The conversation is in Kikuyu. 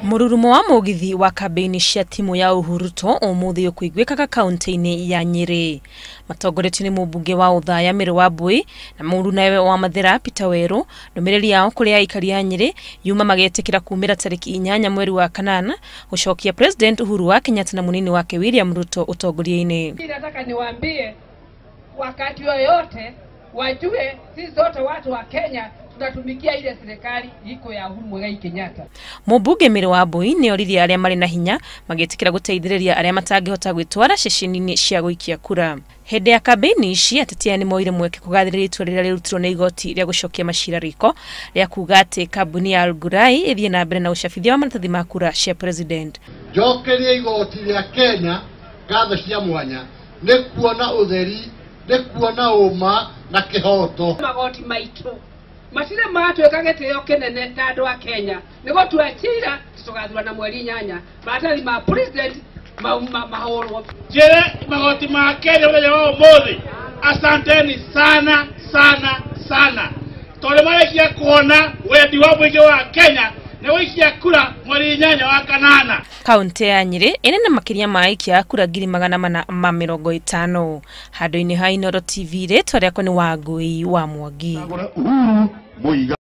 Mũrurumo wa mũgithi wa kambĩini cia timu ya Uhuruto ũmũthĩ ũkũiguĩkaga kaunti-inĩ ya Nyĩrĩ. Matongoretio nĩ mũmbunge wa Othaya Mary Wambui na mũrunawe wa Mathĩra Peter Weru. Ndũmĩrĩri yao kũrĩ aikari a Nyĩrĩ yuma magetĩkĩra kumĩra tarĩki 8 mweri wa kanana gũcokia President Uhuru wa Kenyatta na mũnini wake William Ruto ũtongoria-inĩ. Nataka niwaambie wakati yoyote wajue sisi zote watu wa Kenya tunatumikia ile serikali iko ya Uhuru Muigai Kenyatta. Mũmbunge Mary Wambui nĩ oririe arĩa marĩ na hinya magĩtĩkĩra gũteithĩrĩria arĩa matangĩhota gwĩtwara ceceni-inĩ cia gũikia kura. Hĩndĩ ya kambĩini ici ateti aya nĩmoire mweke kũgathĩrĩria itua rĩrĩa rĩrutirwo nĩ igoti rĩa gũcokia macira riko rĩa kuga atĩ kambuni ya Algurai ĩthiĩ na mbere na ũcabithia wa maratathi ma kura cia president. Njokerie igoti rĩa Kenya ngatho cia mwanya nĩ kuona ũtheri, nĩ kuona ũma na kĩhoto. Magoti maitũ matire matwĩka gĩtĩo kĩnene ta andũ a Kenya nĩ gũtua cira tũgathurana mweri 8 maratathi ma president mahũrwo. Njĩre magoti ma Kenya mũthenya wa ũmũthĩ, asanteni sana sana sana tondũ marĩkia kuona wendi wa mũingĩ wa Kenya nĩ gũikia kura mweri 8 wa kanana. Kaunti ya Nyĩrĩ ĩrĩ na makĩria ma aikia a kura 450,000. Handũ-inĩ ha Inooro TV rĩtwa rĩakwa nĩ Wangũi wa Mwangi. Uhuru Muigai.